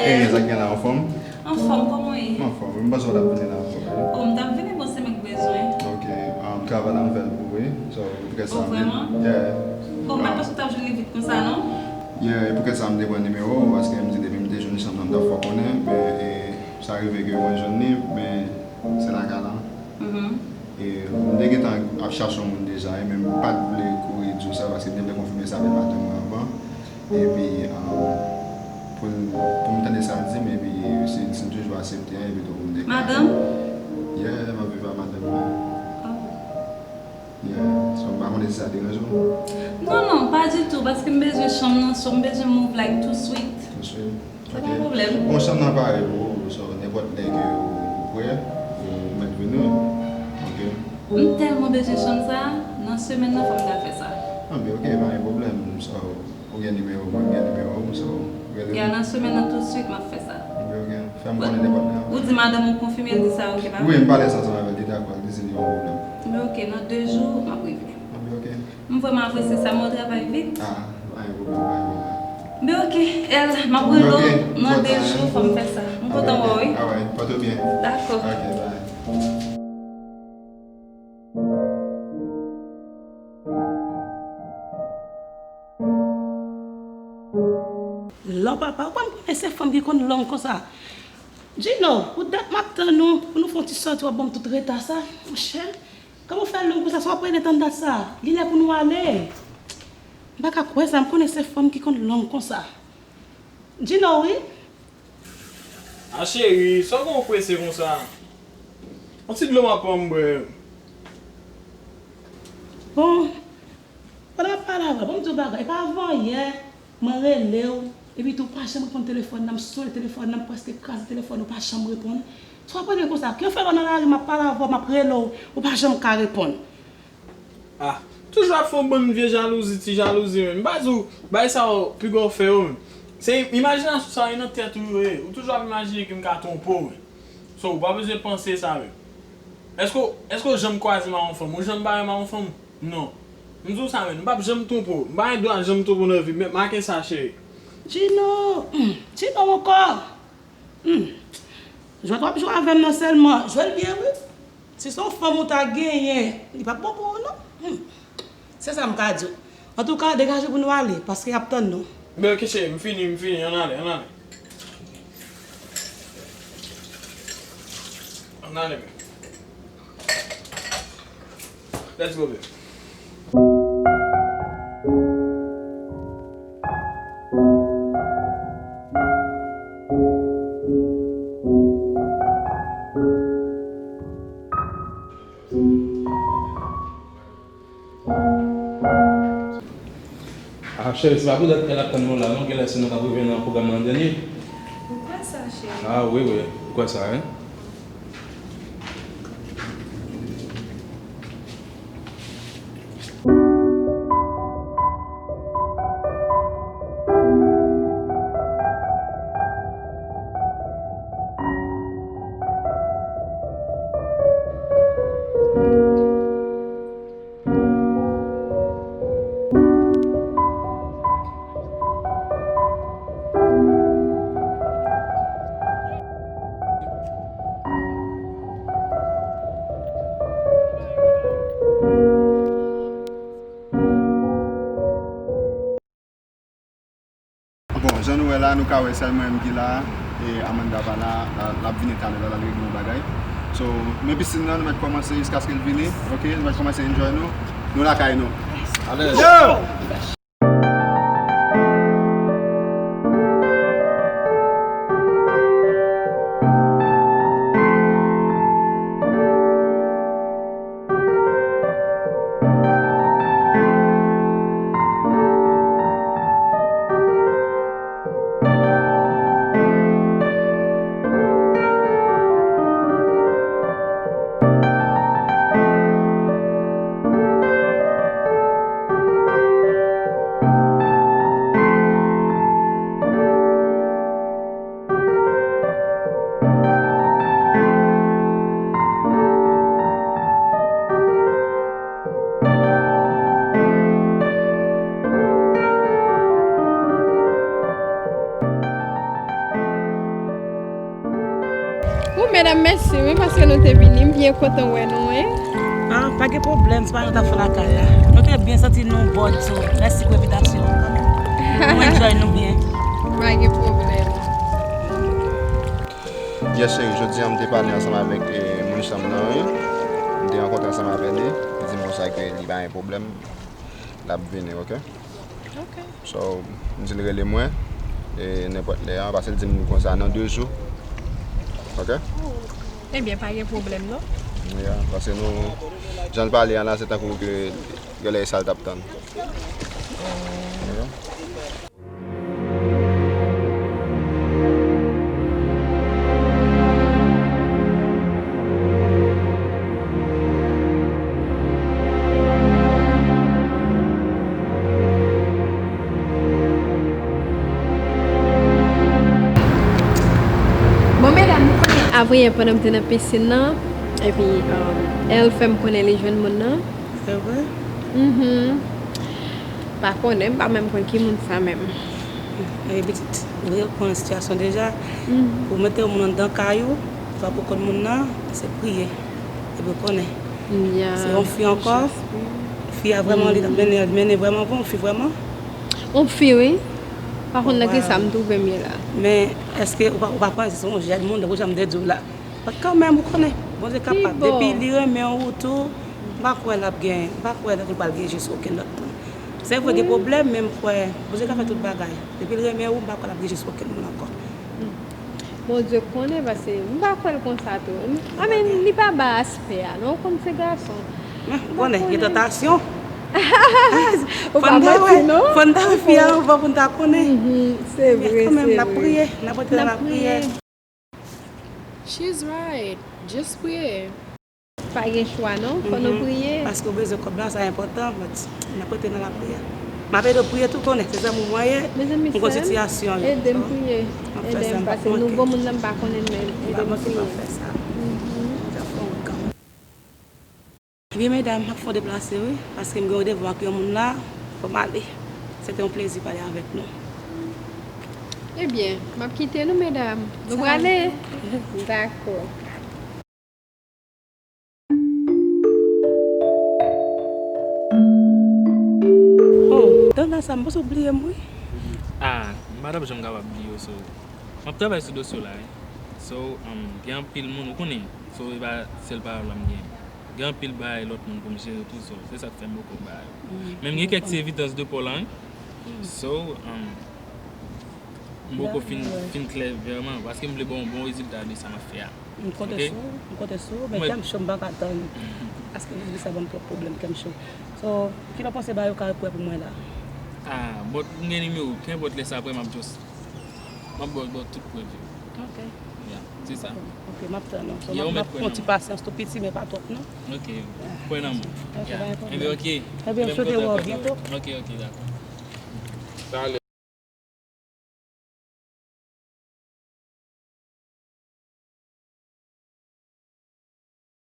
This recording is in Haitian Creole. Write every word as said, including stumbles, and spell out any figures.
Hey, sa k gen la, anfòm? Anfòm, kòman w ye? M anfòm, wi. M panse w t ap vini la, anfòm, wi. Oh, m t ap vini, bon, se mwen k bezwen. Ok, um, travay la m fè l pou ou, wi. So, poukè sa... Oh, vrèman? Yeah. Oh, m pa t panse w t ap jwenn li vit konsa, non? Yeah, e poukè sa m te pran nimewo w, paske m di depi m te jwenn chanm nan, m t ap fè w konnen, men, e, sa rive ke mwen jwenn li, men se lakay la. Mhm. E, m te gentan ap chache yon moun deja, e men m pa t vle kouri di w sa, paske m te vle konfime sa avèk madanm mwen anvan. Epi, um, pou l, pou m tande sa l di m, epi si, si l toujou aksepte, epi tou pou m deklare. Madanm? Yeah, m ap viv ak madanm mwen. Oh. Yeah, so m pa konnen si sa deranje w. Non, non, pa ditou, paske m bezwen chanm nan, so m bezwen move like tou swit. Tou swit. Se pa yon pwoblèm. Bon, chanm nan pare pou ou, so nenpòt lè ke ou prè, ou mèt vini, wi. Ok. M tèlman bezwen chanm sa, nan semèn nan fò m ta fè sa. Anben, ok, pa gen pwoblèm. So, ou gen nimewo mwen, m gen nimewo w, so, rele m. Ya, nan semèn nan tou swit m ap fè sa. Anben, ok. Fè m konnen nenpòt lè. Ou di madanm ou konfime, l di sa, ok, pa... Wi, m pale sa ansanm avè l, li dakò, li di li pa yon pwoblèm. Anben, ok, nan de jou, m ap rive. Anben, ok. M vrèman apresye sa, men w travay vit. Ah, pa gen pwoblèm, pa gen pwoblèm. Men ok, El, m ap rele w nan de jou, fò m fè sa. M kontan wè w, wi. Alright, pòte w byen. Dakò. Ok, bye. Lò papa, ou pa m konnen se fanm ki konn long konsa. Djino, pou dat m ap tann ou, pou nou fè yon ti sòti, w ap ban m tout reta sa, monchè. Kòman w fè long konsa, sa w ap rele tann dat sa? Li lè pou nou ale. M pa ka kwè sa, m konnen se fanm ki konn long konsa. Djino, wi. A cheri, sa w gen w prese konsa? Yon ti dlo m ap pran m bwè. Bon, pandan w ap pale avè l, ban m di w bagay, e pa avan yè. Mwen rele w, epi tou w pa janm reponn telefòn nan, m sone telefòn nan, m prèske kraze telefòn, ou pa janm reponn. Sa w ap rele konsa? Ki fè lè w nan lari, m ap pale avè w, m ap rele w, ou pa janm ka reponn? Ah, toujou ap fè yon bann vye jalouzi, ti jalouzi, men m pa di w, bagay sa yo, piga w fè yo, men. Se imajinasyon sa yo nan tèt ou yo ye, ou toujou ap imajine ke m ka twonpe w, men. So, ou pa bezwen panse sa, men. Èske, èske w janm kwaze m ak yon fanm? Ou janm bare m ak yon fanm? Non. M di w sa, men, m p ap janm twonpe w. M pa gen dwa janm twonpe w nan vi m. Make sa, cheri. Djino! Hmm, Djino ankò! Hmm. Jwèt w ap jwe avè m nan sèlman. Jwe l byen, wi. Si se yon fanm ou ta genyen, li p ap bon pou ou, non. Hmm. Se sa m ka di w. Antouka, degaje pou nou ale, paske y ap tann nou. Men ok, cheri, m fini, m fini. Ann ale, ann ale. Ann ale, men. Let's go, babe. Ah, cheri, se pa pou dat kè l ap tann nou la, non. Genlè se nou k ap rive nan pwogram nan an dènye. Ou kwè sa, cheri? Ah, wi, wi. Ou kwè sa, wi. Bon, jan nou wè la, nou ka wè sèl mwen menm ki la, e Amanda pa la, la, l ap vini talè la, l al regle yon bagay. So, men pisin nan, nou mèt kòmanse jiskaske l vini, ok? Nou mèt kòmanse enjoy nou. Nou lakay nou. Alèz. Yo! Bon, medam, mèsi, wi, paske nou te vini. M byen kontan wè nou, wi. Ah, pa gen pwoblèm, se pa nou t ap fè lakay la. Nou te byen santi nou bòd, so, mèsi pou envitasyon an kanmenm. Nou enjoy nou byen. Pa gen pwoblèm. Yes, cheri, jodi a m te pale ansanm avèk, eh, moun chanm nan, wi. M te rankontre ansanm avè li. Li di m konsa ke li pa gen pwoblèm. L ap vini, oke? Ok. So, m di l rele mwen, e nenpòt lè an, paske l di m konsa nan de jou. Oke? Ebyen, pa gen pwoblèm, non. Ya, paske nou, jan l pale an la, se tankou ke genlè e sa l t ap tann. Bon, medam, nou konnen avanyè pandan m te nan pisin nan, epi, um, L fè m konnen li jwenn moun nan. Se vre? Mhm. Pa konnen, m pa menm konn ki moun sa menm. E pitit, ou deja konnen sitiyasyon deja. Mhm. Pou mete yon moun anndan kay ou, ou pa pou konn moun nan, se priye. Epi w konnen. Ya, se yon fi ankò. Fi a vrèman, li t ap mennen, mennen vrèman bon, fi vrèman. Yon fi, wi. Pa konn nan kisa m twouve m ye la. Men, èske ou pa, ou pa panse se yon jèn moun, tankou jan m te di w la? But kanmenm, ou konnen, Bondye kapab. Depi li renmen w tou, m pa kwè l ap gen, m pa kwè tankou l pral gen je sou okenn lòt moun. Se vre, gen pwoblèm, men m kwè Bondye ka fè tout bagay. Depi l renmen w, m pa kwè l ap gen je sou okenn moun ankò. Bondye konnen, paske m pa kwè l konsa tou. I mean, li pa ba aspè a, non, ou konn se gason. Men, ou konnen, gen tantasyon. Ou pa manti, non. Fò n ta wè fi a anvan pou n ta konnen. Mhm, se vre, se vre. Men kanmenm, n ap priye, n ap rete nan lapriyè. She's right. Just priye. Pa gen chwa non, fò nou priye. Paske w bezwen kòb la, sa enpòtan, but n ap rete nan lapriyè. M ap ede w priye tou, konnen, se zanmi w mwen ye, m konn sitiyasyon yo. Ede m priye. Ede m, paske nouvo moun nan m pa konnen l, men ede m priye. M ap fè sa. Ebyen, medam, m ap fè yon deplase, wi, paske m gen randevou ak yon moun la, fò m ale. Se te yon plezi pale avèk nou. Ebyen, m ap kite nou, medam. Nou prale? Dakò. Oh, Donna, sa m panse w bliye m, wi. Ah, m pa t ap janm kapab bliye w, so. M ap travay sou dosye w la, wi. So, um, gen anpil moun, ou konnen, so, e pa sèl pawòl la m gen. Gen anpil bagay lòt moun pou m jere tou, so, se sa k fè m poko bay. Men m gen kèk ti evidans de pa w la, wi. So, um, m poko fin, fin klè vrèman, paske m vle ba w yon bon rezilta de sa m ap fè a. M konte sou ou, m konte sou ou, men kè m cho, m pa ka tann. Paske biznis sa ban m twòp pwoblèm, kè m cho. So, kilè w panse bagay yo ka prè pou mwen la? Ah, but m gen nimewo w, kenpòt lè sa prè, m ap just, m ap ba w, ba w tout prèv yo. Ok. Yeah, se sa. Ok, m ap tann ou. So, m ap, m ap pran ti pasyans tou, piti, men pa twòp, non. Ok, kwè nan mwen. Ok, pa gen pwoblèm. Ebyen, ok. Ebyen, m swete wè w byento. Ok, ok, dakò.